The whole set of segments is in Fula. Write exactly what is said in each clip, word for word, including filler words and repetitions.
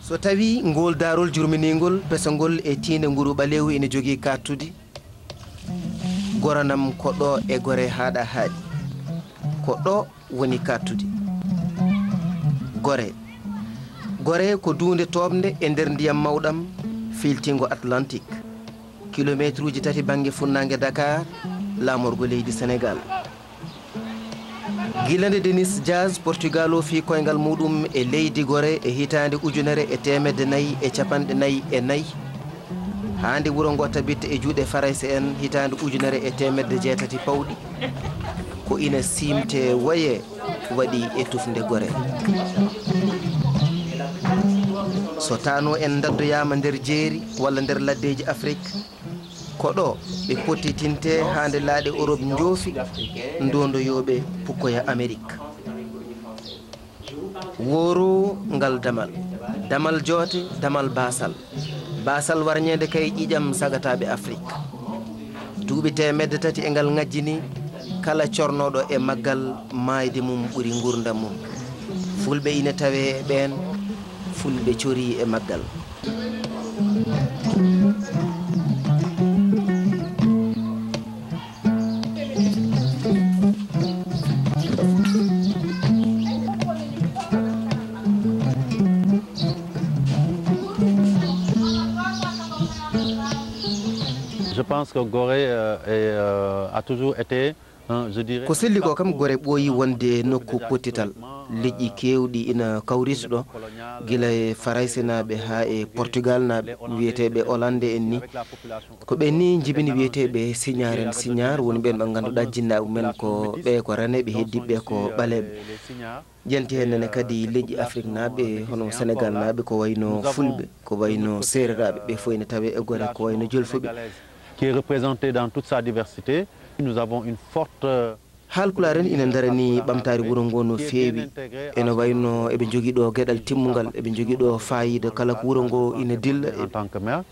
So tawii ngool daarol jurminiingol, pesongol e tiinde nguru ɓaleewu ina jogii kaaɗtudi, goranam ko ɗo e Gore haaɗa haaɗi. Ko ɗo woni kaaɗtudi. Gore. Gore ko duunde tooɓnde e nder ndiyam mawɗam fiiltiingo Atlantique. Kilomeetruuji tati bannge funnaange Dakar, laamorgo leydi Senegaal. Gila nde Denis Diaz, Portugal o, fii koyngal muuɗum e leydi Gore e hitaande ujunere e teemedde nayi e capanɗe nayi e nayi, haa nde wuro ngo tabit e juuɗe Farayse en hitaande ujunere e teemedde jeetati pawɗi, ko ina siimtee woyee waɗi e tufnde Gore. So taanoo en ndaddoyaama nder jeeri walla nder laddeeji Afrik, ko ɗo ɓe pottitintee haa nde laaɗe Orop njoofi, ndoondoyooɓe pukkoya Amerik. Wooroowo ngal damal, damal joote, damal baasal, baasal warñeende kay ƴiiƴam sagataaɓe Afrik. Duuɓi teemedde tati e ngal ŋajjini, kala cornooɗo e maggal maayde mum ɓuri nguurndam mum. Fulɓe ina tawee e ɓeen, Fulɓe corii e maggal. Je pense que Gorée euh, est, euh, a toujours été, hein, je dirais, Ko selli ko kam, Gore ɓooyi wonde nokku pottital. Leƴƴi keewɗi ina kawriti ɗo, gila e Faraysenaaɓe haa e Portugalnaaɓe, wiyeteeɓe Ollande en ni. Ko ɓeen ni njibini wiyeteeɓe Siñaar en. Siñaar woni ɓeen ɓe ngannduɗaa jinnaaɓe mumen ko ɓe ko raneeɓe, heddiiɓe ɓe ko ɓaleeɓe. Ƴenti heen nene kadi leƴƴi Afriknaaɓe, hono Senegaalnaaɓe, ko wayno Fulɓe, ko wayno Seereraaɓe, ɓe fof ina tawee e Gore, ko wayno Jolfuɓe. Qui est représentée dans toute sa diversité. Nous avons une forte euh, Haalpulaar en ina ndarani ɓamtaare wuro ngoo no feewi. Ene wayno eɓe njogii ɗo geɗal timmungal, eɓe njogii ɗo faayiida kala ko wuro ngoo ina dilla. En tant que maire,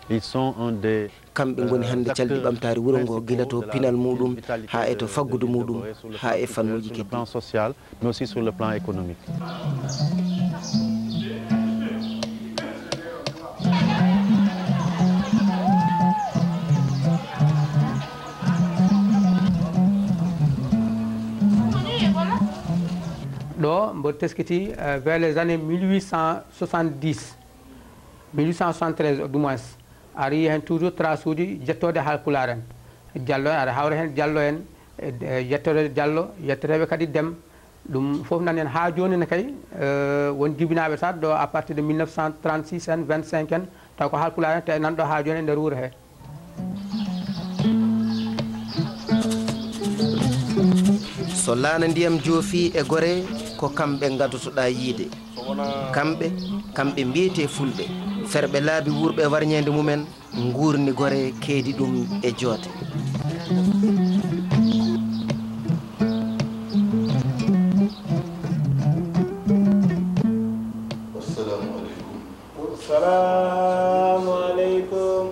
ils sont un des Kamɓe ngoni hannde calɗi ɓamtaare wuro ngoo, gila to pinal muuɗum, haa e to faggudu muuɗum, haa e fannuuji sur le keddiiɗi. Plan social, mais aussi sur le plan économique. Ɗo mboɗo teskitii euh, vers les années mille huit cent soixante-dix, mille huit cent soixante-treize du moins, a rii heen toujours trace uji jettooɗe Haalpulaar en. Jallo en, aɗa hawra heen Jallo en, e, e, yettoreeɓe Jallo, yettoreeɓe kadi Dem. Ɗum fof nan heen haa jooni ne kay, euh, won jibinaaɓe sat ɗo à partir de mille neuf cent trente-six en, vingt-cinq en, taw ko Haalpulaar en, te nan ɗo haa jooni e nder wuro he. So laana ndiyam joofii e Gore, ko kamɓe ngaddotoɗaa yiyde. Kamɓe, kamɓe mbiyetee Fulɓe, ferɓe laabi wuurɓe warñeende mumen, nguurni Gore keedi ɗum e joote. Salaamu aleykum.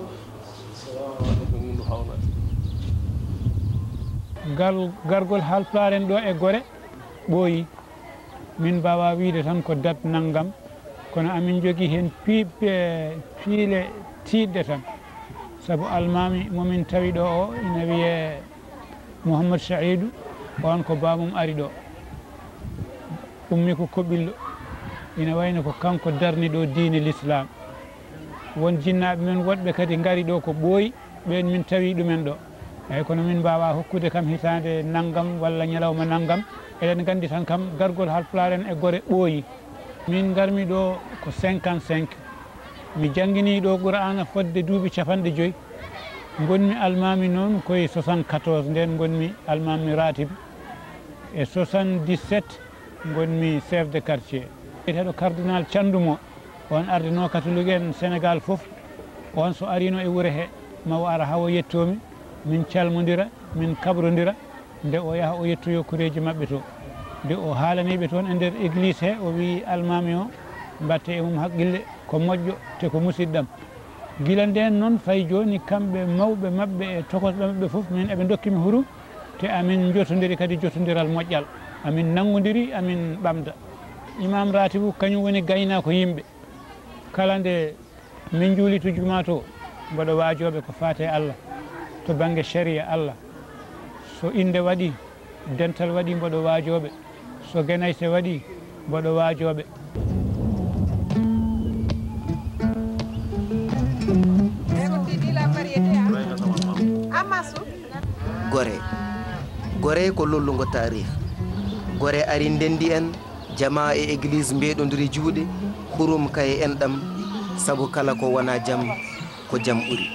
Gal, gargol Haalpulaar en ɗo e Gore ɓooyi. Min mbaawaa wiyde tan ko date nanngam, kono amin njogii heen piiɓɓe, piile tiiɗɗe tan. Sabu almaami mo min tawi ɗo o ina wiyee Muhammad Sa'iidu, oon ko baamum ari ɗo. Ummi ko Koɓillo, ina wayno ko kanko darni ɗo diine Lislaam. Won jinnaaɓe men woɗɓe kadi ngari ɗo ko ɓooyi, ɓeen min tawi ɗumen ɗo. Eeyi, kono min mbaawaa hokkude kam hitaande nanngam walla ñalawma nanngam. Eɗen nganndi tan kam gargol Haalpulaar en e Gore ɓooyi. Min ngarmi ɗo ko cinquante-cinq. Mi jannginii ɗo Quraana fotde duuɓi capanɗe joy. Ngonmi almaami noon ko e soixante-quatorze, ndeen ngonmi almaami raatib. E soixante-dix-sept ngonmi chef de quartier. Biyeteeɗo Cardinal Thiandoum o, oon ardinoo katolik en Senegaal fof. Oon so ariino e wuro he, ma o ara haa o yettoo mi, min calmondira, min kabrondira. Nde o yaha o yettoyoo koreeji maɓɓe to. Nde o haalanii ɓe toon e nder egliis he, o wiyi almaami o, mbaɗtee e mum haqqille, ko moƴƴo te ko musiɗɗam. Gila ndeen noon fay jooni, kamɓe mawɓe maɓɓe e tokosɓe maɓɓe fof, min eɓe ndokki mi hurum, te amin njotondiri kadi jotondiral moƴƴal. Amin nanngondiri, amin ɓamda. Imaam Raatibu kañum woni gaynaako yimɓe. Kala nde min njuuli to jumaa to, mboɗo waajooɓe ko faati e Allah, to bannge shari'a Allah. So innde waɗi, dental waɗi, mboɗo waajooɓe. So genayte waɗi, mboɗo waajooɓe. Gore. Gore ko lollungo taarih. Gore ari ndenndi en, jamaa e egliis mbeeɗondiri juuɗe, hurum kaye enɗam, sabu kala ko wonaa jam, ko jam ɓuri.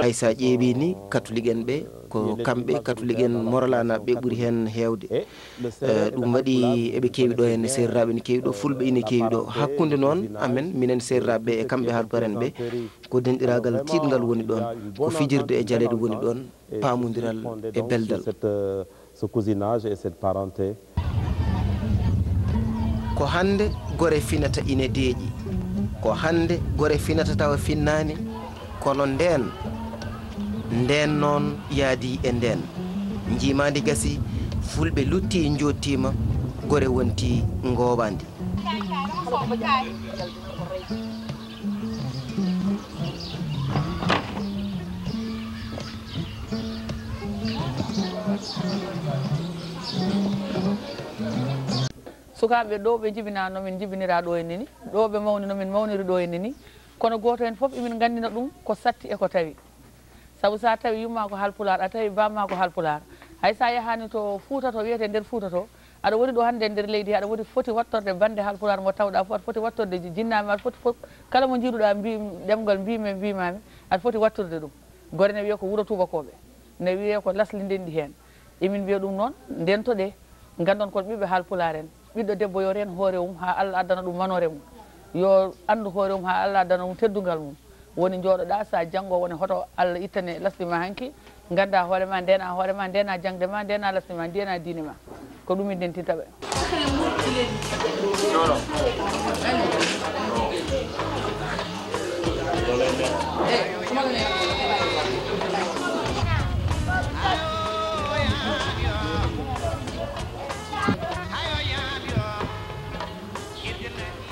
Hay so a ƴeewi ni, katolik en ɓe, ko kamɓe katolik en morolaanaaɓe ɓe ɓuri heen heewde. Eh, ɗum waɗi eɓe keewi ɗo heen, seeriraaɓe ene keewi ɗo, fulɓe ene keewi ɗo. Hakkunde noon amen, minen seeriraaɓe ɓe e kamɓe haalpulaar en ɓe, ko denɗiraagal tiiɗngal woni ɗoon, ko fijirde e jaleeɗe woni ɗoon, paamondiral e belɗal. Ce cousinage et cette parenté. Ko hannde gore finata ine deeƴi. Ko hannde gore finata tawa finnaani. Kono ndeen, ndeen noon yaadii e ndeen. Njiimaandi gasii, fulɓe luttii njoottiima, gore wontii ngoowaandi. Sukaaɓe ɗo ɓe njibinaa no min njibinira ɗo e nini, ɗo ɓe mawni no min mawniri ɗo e nini, kono gooto heen fof emin nganndina ɗum ko satti e ko tawi. Sabu so a tawi yumma ko haalpulaar, a tawi bamma ko haalpulaar, hay so a yahaani to Fuuta to wiyetee nder Fuuta to, aɗa woni ɗo hannde e nder leydi he, aɗa woni foti waɗtorde bannde haalpulaar mo tawɗaa fof, aɗa foti waɗtorde jinnaaɓe ma, aɗa foti fof kala mo njiiduɗaa mbi ɗemngal mbiimi mbiimaami, aɗa foti waɗtorde ɗum. Gore ne wiyee ko wuro tuubakooɓe, ne wiyee ko lasli ndenndi heen. Emin mbiya ɗum noon, ndentoɗee, nganndon kon ɓiɓɓe haalpulaar en. Ɓiɗɗo debbo yo reen hoore mum haa Allah addana ɗum manoore mum. Yo anndu hoore mum haa Allah addana ɗum teddungal mum. Woni njooɗoɗaa, so a janngoo woni hoto Allah ittane lasli ma hanki, nganndaa hoore ma, ndeenaa hoore ma, ndeenaa jaŋde ma, ndeenaa lasli ma, ndeenaa diine ma. Ko ɗum min ndentinta ɓe.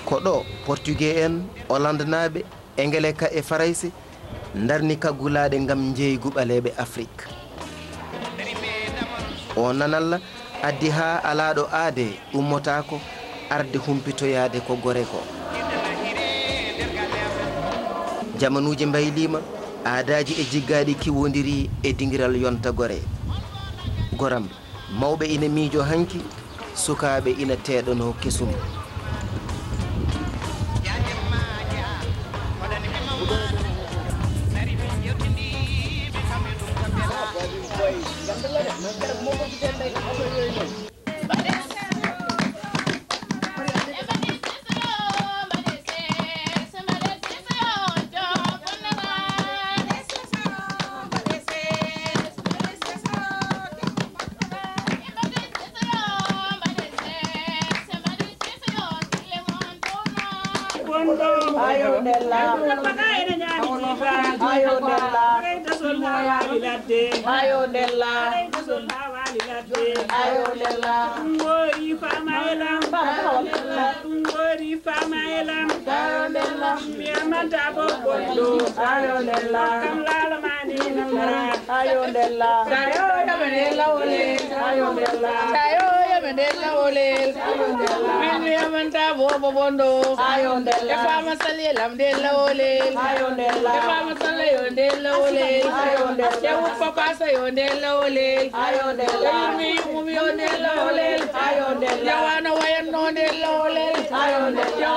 Ko ɗo Portugais en, Olandnaaɓe, Engeleka e Farayse ndarni kaggulaaɗe ngam njeeygu ɓaleeɓe Afrik. Oo nanalla addi haa alaaɗo aadee ummotaako arde humpitoyaade ko gore ko. Jamanuuji mbayliima, aadaaji e jiggaaɗi kiwondiri e dingiral yonta gore. Goram, mawɓe ina miijoo hanki, sukaaɓe ina teeɗanoo kesum. Ayo ndella. Ayo ndella. Ayo ndella. Ayo ndella. Tungori fama elam. Tungori fama elam. Ayo ndella. Mi amanta bo bondo. Ayo ndella. Kam lalo mani namara. Ayo ndella. Tayo yamane lawole. Ayo ndella. Tayo yamane lawole. Ayo ndella. Min mi amanta bo bondo. Ayo ndella. E fama sali elam de lawole. Ayo ndella. E fama sali yo de lawole. Ayo ndella. E uppa pasa yo de lawole. Ayo ndella. E yurmi yumum yo de lawole. Ayo ndella. Yawana wayanno de lawole. Ayo ndella.